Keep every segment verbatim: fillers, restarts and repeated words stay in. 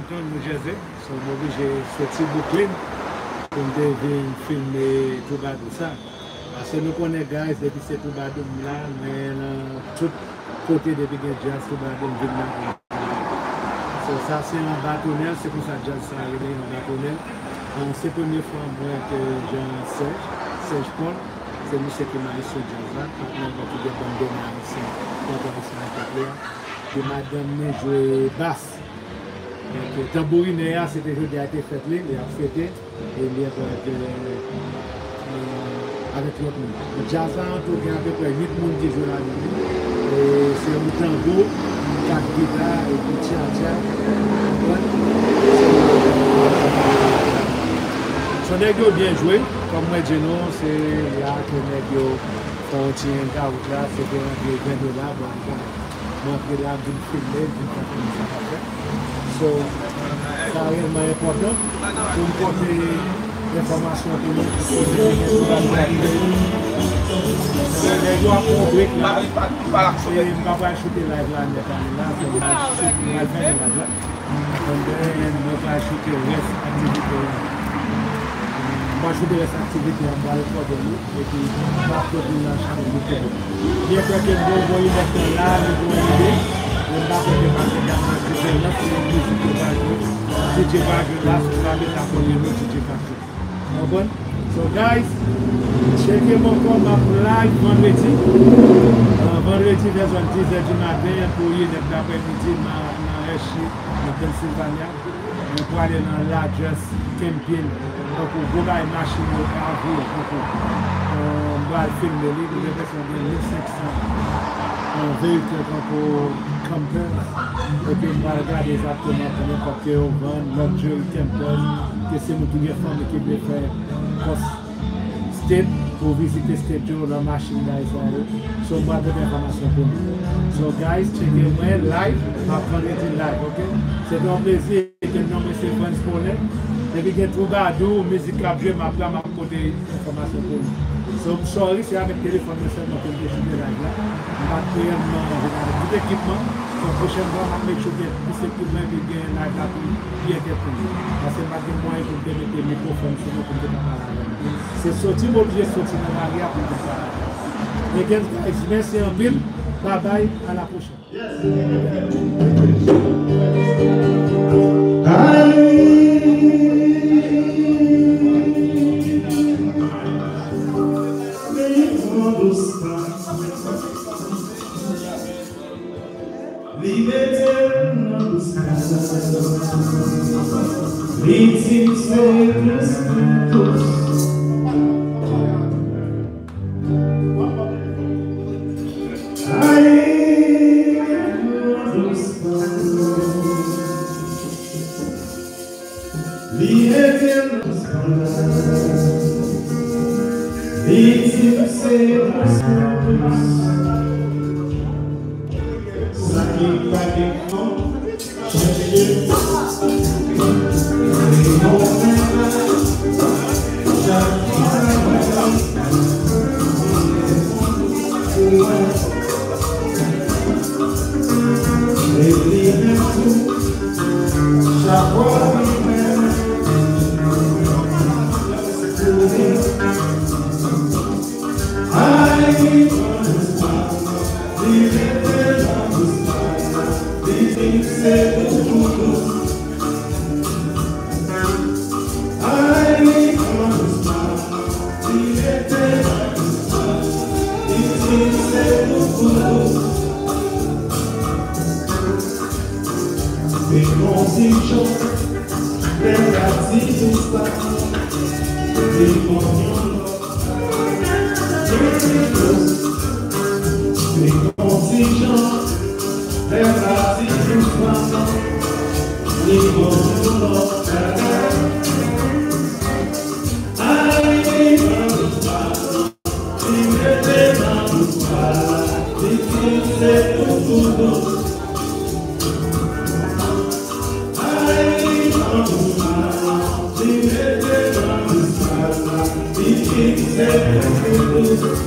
New Jersey, so m oblije soti Brooklyn pou m te vin filme twoubadou sa. Paske nou konnen, guys, depi se twoubadou m la, mwen nan tout kote, depi gen djaz twoubadou m vin la. So, sa se Anba Tonèl, se konsa djaz sa rele, Anba Tonèl. An, se premye fwa m wè ke Jean Serge, Serge Paul, se misye ki mayestwo djaz la, patnè mwen ki gen bann done ayisyen, pòtorisyen nan tèt li a. Ke madanm mwen jwe bas. Donk, tanbourinè a, se te jodi a te fèt li, li ap fete, e li ap avèk, euh, avèk lòt moun. Nan djaz la, an tou, gen apeprè uit moun ki jwe ladan li. E se yon tango, kat gita, epi tchatcha. Konprann? So, nèg yo byen jwe, kòm mwen di nou, se la ke nèg yo fè yon ti hangout la, se te rantre ven dola, bon, bon. Mwen antre la, m vin filme, m vin fè tout sa m ap fè. So, sa reyèlman enpòtan pou m pote enfòmasyon pou nou, pou konnen ki gen sou la nou ap viv. Nèg yo ap pran break la. E m pa pral choute live la nèt ale la, so m al choute, m al fèmen live la. And then, mwen pral choute rès aktivite yo. Mwen pral choute rès aktivite yo, mwen pral rekòde li, epi m ap fè vin nan chanèl YouTube. Byen kwè ke m gen yon bon imaj nan la, li gen yon ide, men m pa kwè ke paske gade nan diferans, se yon mizik yo pa jwe, D J pa jwe la, sou sa, mete a kote nou, D J pa jwe. Konprann? So, guys, tcheke m ankò, m ap live vandredi. Euh, vandredi vè zòn dizè di maten pou inè daprèmidi, m a nan Hershey, nan Pennsylvania. Mwen prale nan largest camping, tankou gwo bagay machin yo ka voye, tankou, euh, m pral filme li, m gen enpresyon gen mil senk san, euh, veyikil tankou camper, epi m pral gade egzakteman konbyen kòb ke yo vann, luxury campers, ke se moun ki gen fanmi ki vle fè kòs state, pou vizite state yo nan machin bagay sa yo. So, m pral pote enfòmasyon pou nou. So, guys, tcheke mwen live, m ap vandredi live, ok? Se te yon plezi, ke non mwen se Frantz Paulin. Depi gen twoubadou, mizik k ap jwe, m ap la, m ap pote enfòmasyon pou nou. So, m sorry, se avèk telefòn mwen sèlman ke m te choute live la. M pa t reyèlman vin avèk tout ekipman. So, pwochèn fwa, m ap make sure gen plis ekipman epi gen live la pi byen ke pou nou. Paske m pa t gen mwayen pou m te mete mikwofòn sou mwen pou m te ka pale avè nou. Se soti, m oblije soti nan lari a pou m te pale avè nou. Again, guys, mèsi anpil. Bye bye, à la prochaine. Li mete m nan dous kay. Li di m se dous, dous. Ay, nan dous kay. Li mete m nan dous kay. Li di m se dous, dous. Sa ki pa gen fon, chèche. Yon men la, chak ki sa mwen, ou wè. Epi menm tou, chak fwa li menm, pou li. Ay, li pran dous pa, li mete nan dous pa, li di se pou tout. Ay, li pran dous pa, li mete nan dous pa, li di se pou tout. Se konsi Jan, lè l ap di tout sa, li ban yon lòt. Se konsi Jan, lè l ap di tout sa, li ban yon lòt. Ay, li ban tout sa. Li mete nan bouch pa l, li di se pou tout. Ay, li pran bouch pa l, li mete nan bouch pa l, li di se pou tout.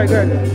Hey, guys.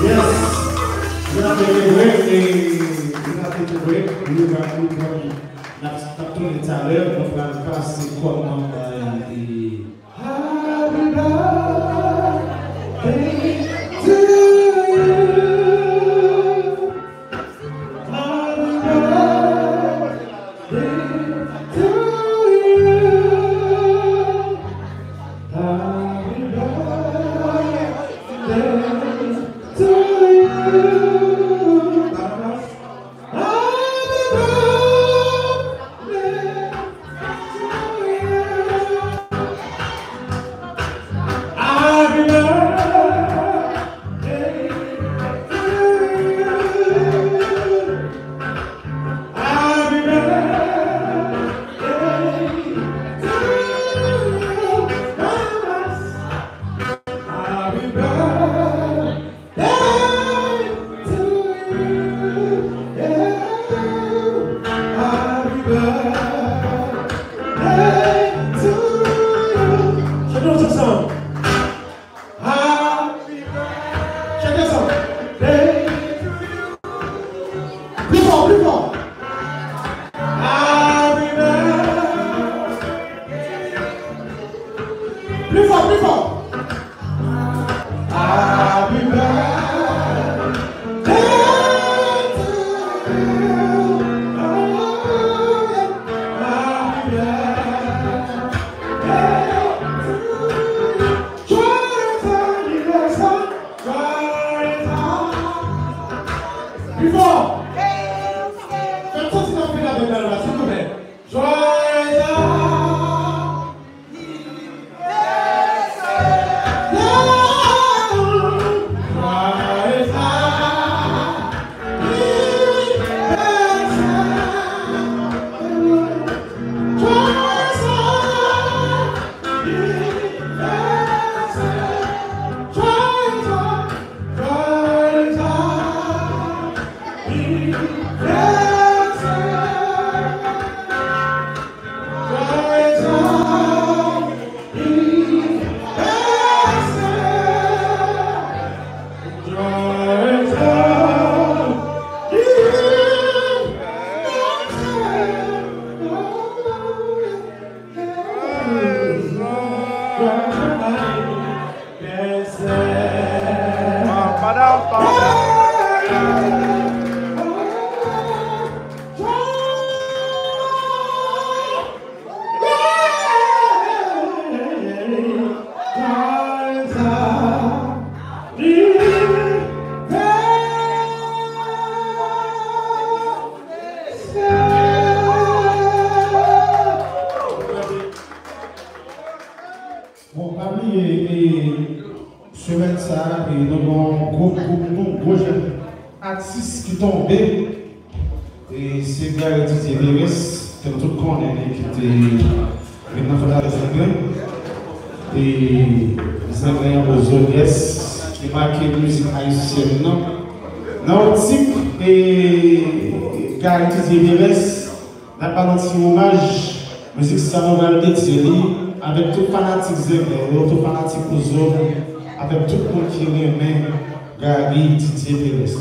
Yes. N ap take a break, e, n ap take a break. We back, we back. N ap, n ap tounen talè. Nou pral pase kòd nan bay, e, Happy birthday to you. Happy birthday to you. Happy birthday to you. Happy birthday to you. Happy birthday to you. Happy birthday to you. Happy birthday to you. Yeah. Happy birthday to you. Chante nou tous ansanm. Happy birthday. Chante ansanm. Day to you. Pli fò, pli fò. Happy birthday. Pli fò, pli fò. Happy birthday to you. Oh, yeah. Happy birthday to you. Joyeux anniversaire. Joyeux anniversaire. Pli fò. Fè m santi n ap fè la bèl la, silvouplè. Joyeux Bon, pa bliye, e, semèn sa a, e, nou gen yon gwo gwoup nou, gwo jèn atis ki tonbe. E se Gary Didier Perez, ke nou tout konnen li, ki te vin nan Fondasyon Zenglen. E Zenglen an Ozo, yes, ki make mizik ayisyèn nan. Nan optik, e Gary Didier Perez, n ap ba nou ti omaj. Mizik sa nou pral dedye li avèk tout fanatik Zenglen yo, tout fanatik Ozo, avèk tout moun ki renmen Gary Didier Perez.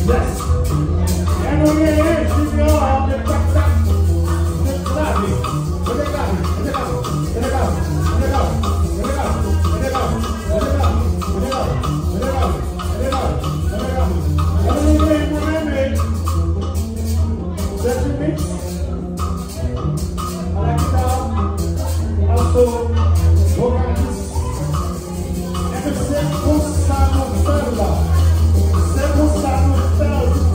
Yes. Lè nou genyen Junior, de tak tak, de klave. Mete klave, mete klave, mete klave, mete klave, mete klave, mete klave, mete klave, mete klave, mete klave, mete klave, mete klave. Lè nou genyen mwen menm, Sèjimix, a la guitar, also vocalist. Ebyen, se konsa nou fè l la. Se konsa nou fè l.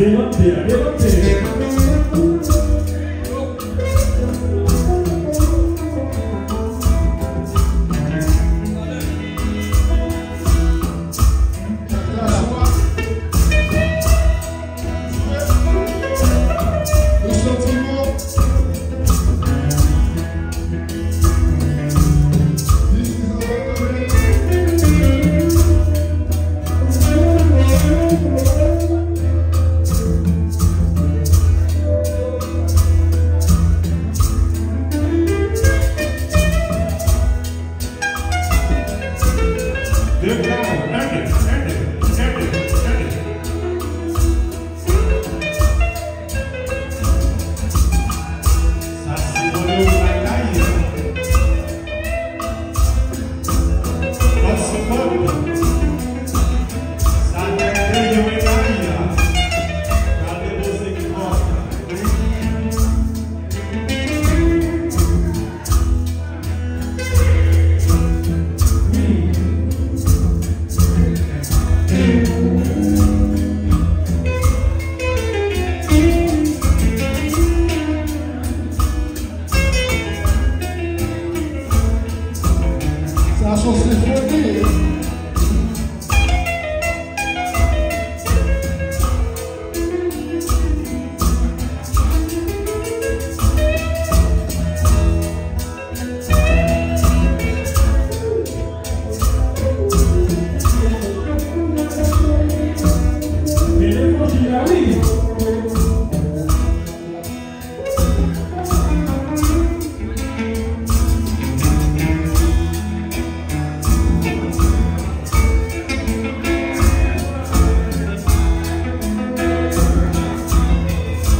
Devante a, devante. Sa se mwen yo lakay. Fòs sou kòd. Sa tèt de yo e la. Gade mizik fò. Sa se yon senfoni.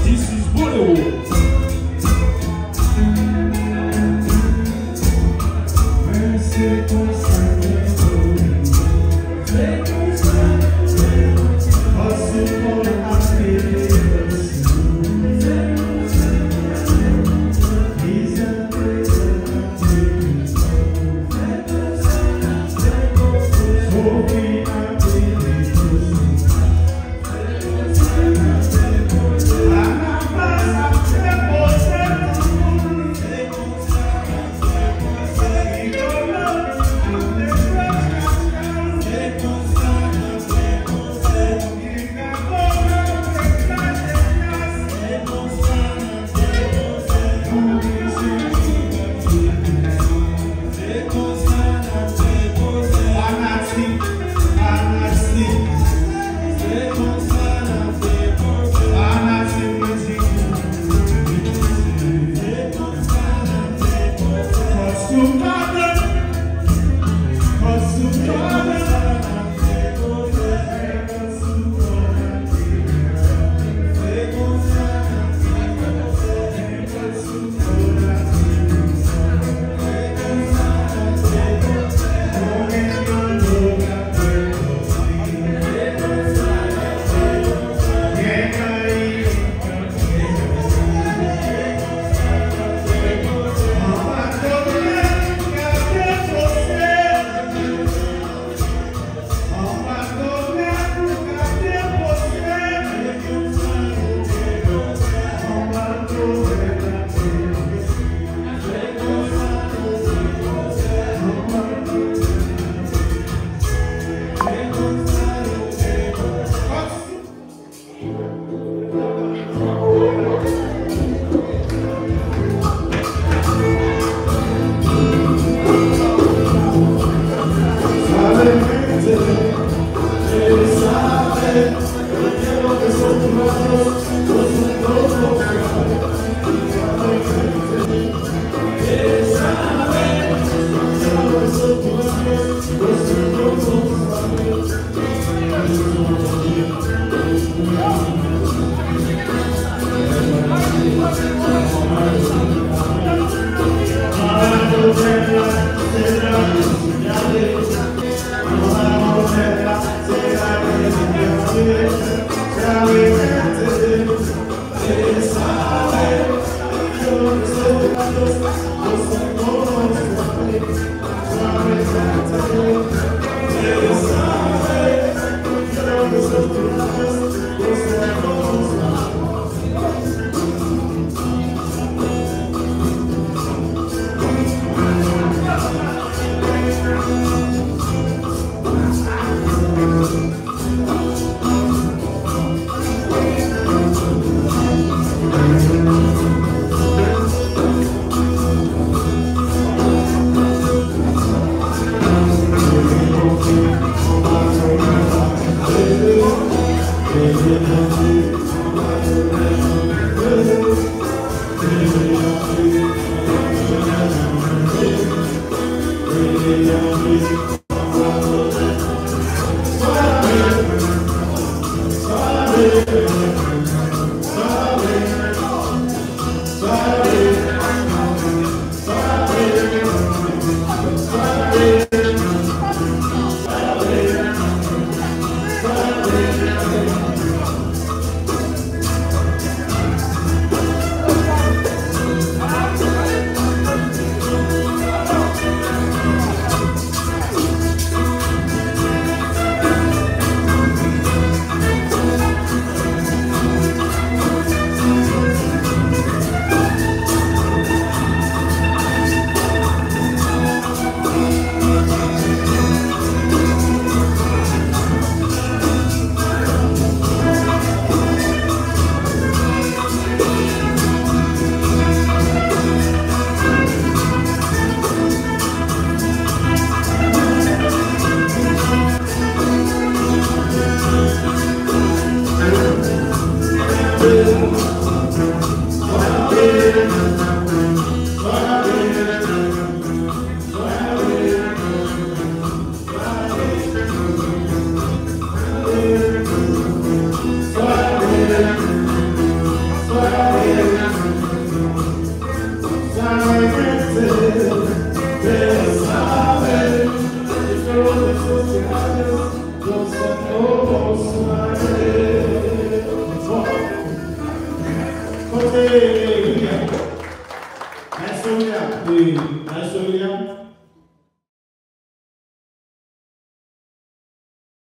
This is Bolero. Kote William? Maestro William. Wi, Maestro William.